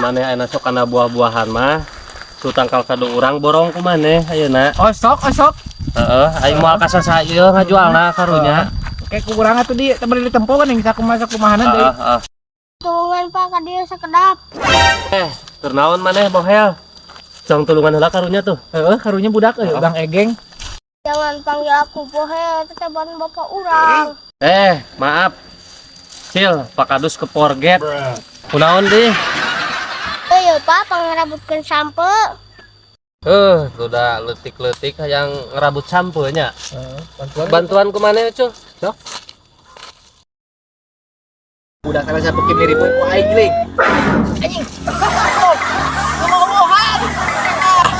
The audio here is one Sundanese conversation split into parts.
Maneh ayeuna sok kana buah-buahan mah. Tuh tangkal kadu urang borong ku maneh ayeuna. Oh sok, oh sok. Heeh, aing moal ka saha ieu ngajualna karunya. Oke, ku urang atuh di teu beli ditempo kan yang bisa kumaha kumahana deui. Heeh, heeh. Tulungan Pak ka dieu sakedap. Eh, keur naon maneh bohel? Cong tulungan heula karunya tuh. Heeh, karunya budak euy, Bang Egeng. Jangan panggil aku bohel, teteban bapak urang. Eh, maaf. Cil, Pak Kadus ke forget. Kunaon deh? Eh ya Pak, pangrabutkeun sampe. Udah leutik-leutik hayang ngerabut sampeunya. Heeh, bantuan. Bantuan ku maneh, Cul? Sok. Budak salah satu kim diri ku aing geuning. Anjing. Ngomong-ngomongan.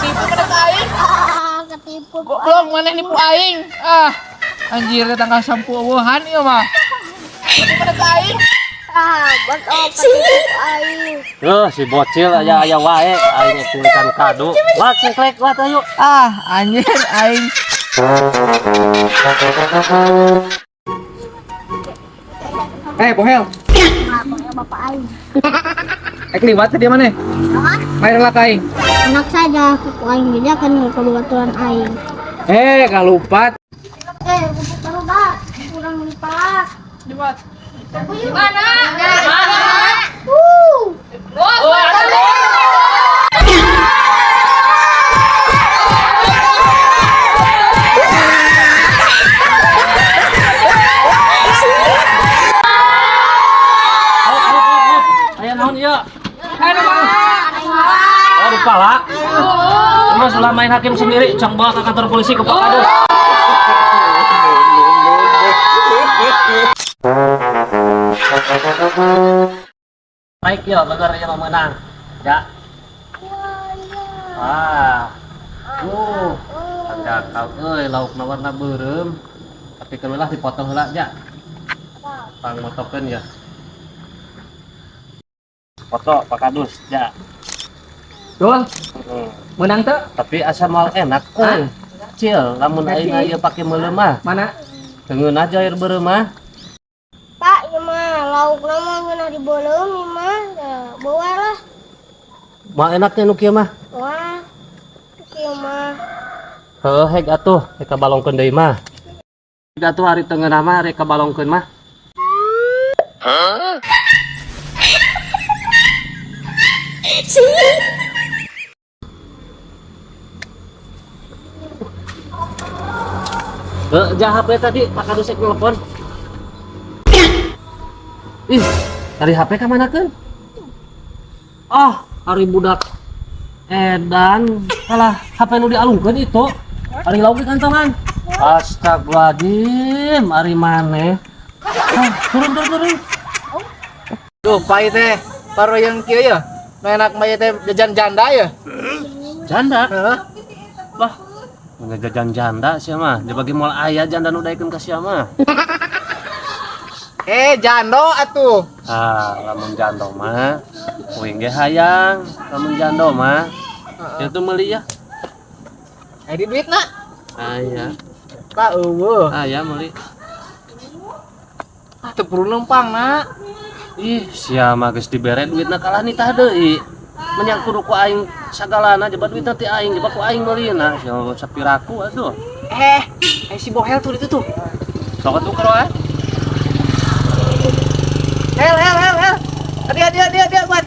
Situ mana ka aing? Ah, ketipu. Goblok maneh nipu aing. Ah, anjir tangkal sampu eueuhan ieu mah. Mana ka aing? Ah, buat apa ketipu aing. Si bocil aya aya wae aing tulisan kado. Wat sengklek wat ayo. Ah, anjir aing. Eh, bohel. Ah, bohel bapak aing. Eh, liwat dia mana? Main lah aing. Enak saja, ku aing bejakan ke baturan aing. Eh, kalupat. Eh, baru Pak, kurang lupa. Liwat. Mana? Hop hop hop hop. Aya naon ieu? Oh, dipalak. Mas ulah main hakim sendiri, cang bawa ke kantor polisi ke Pak Kadus. Baik yo, bener ya menang. Ya. Ah. Agak kau euy laukna warna beureum. Tapi keun lah dipotong heula ja. Pang motokeun ya. Foto Pak Kadus ja. Dul, menang teu? Tapi asa moal enak euy. Cil, lamun aing ieu pake meuleum mah. Mana? Teu ngeunah air beureum mah. Pak, ieu mah laukna mah ngeunah dibeuleum ieu mah. Ya, bawa lah. Moal enaknya nu kieu mah. Wah. Kieu mah. Heuh, heg atuh, rek kabalongkeun deui mah. Heg atuh hari teu ngeunah mah rek kabalongkeun mah. Jah HP tadi Pak Kadus rek nelpon. Ih, tadi HP ka manakeun? Ah, ari budak edan kalah HP nu dialungkeun itu. Ari lauk di kantongan. Astagfirullahaladzim, ari maneh. Ah, turun turun turun. Duh, pai teh baru yang kieu ya. Nu enak mah ieu teh jajan janda ya. Janda? Heeh. Wah, nggak jajan janda sih mah. Dibagi moal aya janda nu daekeun ka sia mah. Eh, jando atuh. Ah, lamun jando mah uing ge hayang, lamun jando mah. Ya tuh meuli ya. Eh, di duitna. Aya. Pak eueuh. Aya meuli. Ah, teu perlu lempang, nak. Ih, sia mah geus dibere duitna kalah nitah deui. Menyang kudu ku aing sagalana jaba duitna ti aing, jaba ku aing meulina. Sia sapiraku atuh. Eh, si bohel tuh itu tuh. Sok atuh karoa. Hel, hel, hel, hel. Dia, dia, dia, dia, buat.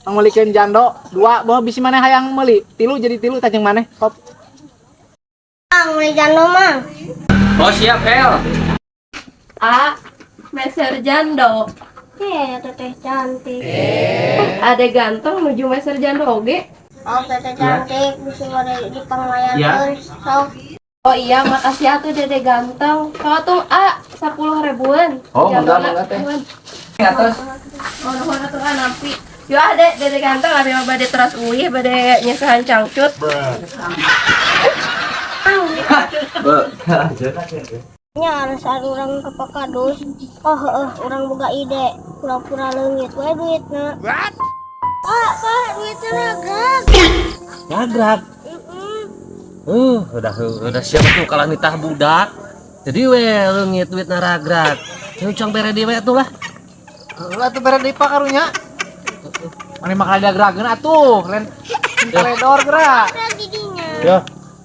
Mangmelikeun jando dua, bawa bisi maneh hayang meuli. Tilu jadi tilu tajeng maneh. Kop. Mang, meuli jando mang. Oh, siap, Hel. A, meser jando. Eh, teteh cantik. Ade ganteng nuju meser jando oge. Oh, teteh cantik bisa bade dipanglayankeun. Sok. Oh iya, makasih atuh dede ganteng. Kalau tuh A, 10 ribuan. Oh, mangga, mangga teh. Atos. Oh, nuhun atuh ah nampi. Yo ah, dek, dede ganteng abi mah bade teras uih, bade nyesahan cangcut. Nya harus ada urang ke Pak Kadus. Oh, heeh, urang boga ide. Pura-pura leungit we duitna. Pak, Pak, duitnya nagrak. Nagrak. Udah siap tuh kalah nitah budak. Jadi we leungit duit naragrak. Cang bere deui we atuh lah. Heeh, atuh bere deui Pak karunya. Maneh mah kada atuh, lain teledor geura. Gerak didinya. Yo,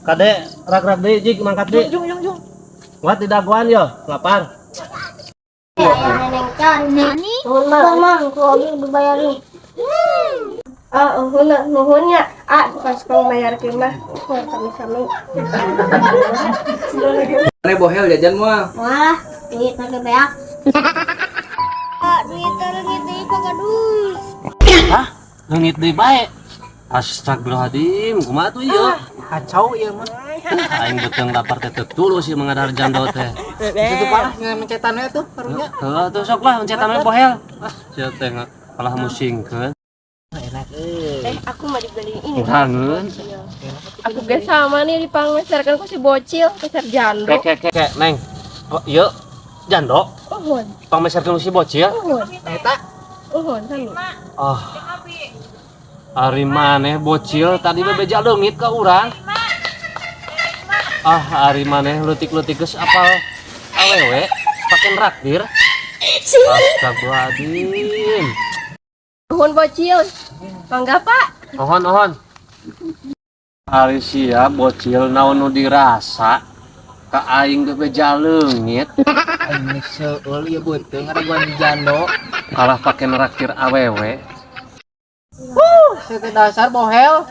kade rak-rak deui jig mangkat deui. Jung jung jung. Buat di dagoan yo, lapar. Ya, Neneng Can. Nani? Nuhun, Mang. Mang, ku abi dibayarin. Ah, nuhun, nuhun nya. Ah, bukan suka bayarkeun mah. Oh, sami-sami. Maneh bohel jajan moal. Wah, duit lagi beak. Pak, duit leungit deui, Pak Kadus. Hah? Leungit deui bae. Astagfirullahaladzim, kumaha tuh ieu? Kacau ieu mah. Aing beuteung lapar teh teu tulus sih mengadar jando teh. Itu parah mencetan we tuh karunya. Heuh, tuh sok lah mencetan we bohel. Ah, sia teh kalah musingkeun. Enak euy. Eh, aku mau dibeli ini. Kangen. Aku ge sama nih dipangmeserkeun ku si bocil, meser jando. Kek kek kek, Neng. Oh, ieu jando Uhun, pangmeserkeun si bocil. uhun, Eta uhun sami. Ah. Ari maneh bocil tadi bebeja leungit ka urang. Ah, ari maneh leutik-leutik geus apal awewe pake nraktir. Astagfirullahaladzim. Nuhun bocil. Mangga, Pak. Ohon ohon. Ari sia bocil naon nu dirasa ka aing bebeja leungit aing geus seueul ieu beuteung ngadagoan jando. Kalah pake nraktir awewe. Huh, dasar bohel.